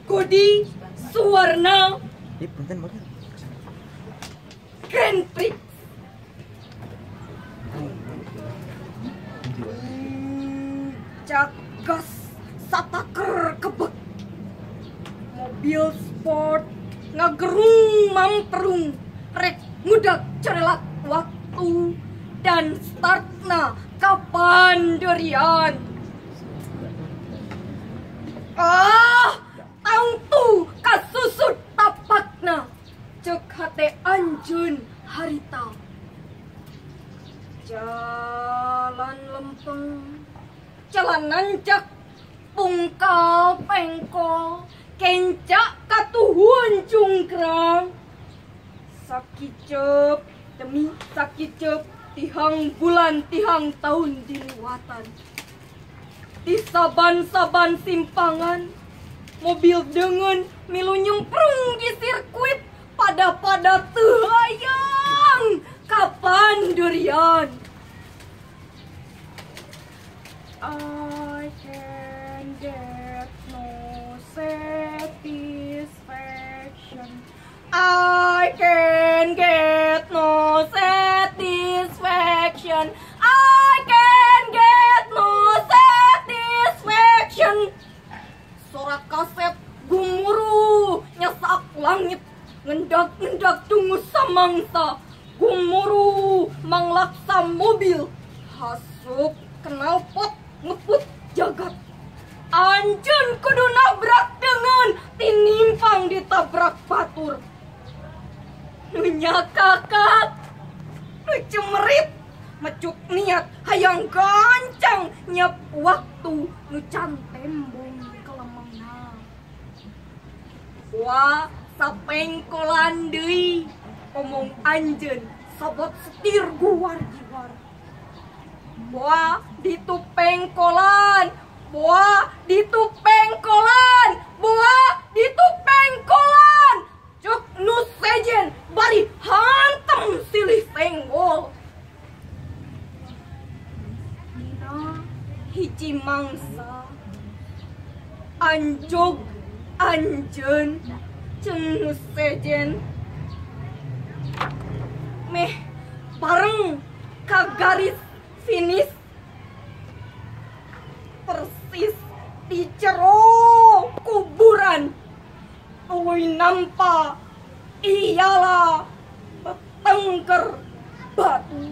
Godi Suwarna Grand Prix. Cagas sataker kebek. Mobil sport ngagerung mamperung rek ngudak cerelak waktu dan startna kapan durian. Ah, tangtu kasusut tapakna cek hate anjeun harita. Jalan lempeng, jalan nanjak, pungkal pengkol, kencak katuhun cungkrang. Sakicep demi sakicep, tihang bulan tihang tahun diliwatan. Di saban-saban simpangan, mobil dengan milu nyemprung di sirkuit pada-pada tehayang kapan durian. I can get no satisfaction. I can get no satisfaction. I can get no satisfaction. Sorak kaset gumuruh nyesak langit, ngendak-ngendak dungu samangsa. Gumuruh manglaksa mobil, hasup knalpot ngeput jagat. Anjeun kudu nabrak dengan tinimpang ditabrak batur. Nu nyakakak, nu cemerit, mecut niat hayang gancang nyiap waktu nu can tembong kelemengna. Wah, sapengkolan deui omong anjeun sabot setir guar giwar. Wah, ditupengkolan, wah, ditupengkolan, wah, ditupengkolan. Cek nu sejen bari hantem silih senggol. Dina hiji mangsa anjog anjeun jeung nu sejen meh bareng ka garis finish persis di jero kuburan. Tuluy nampa ialah betengker batu.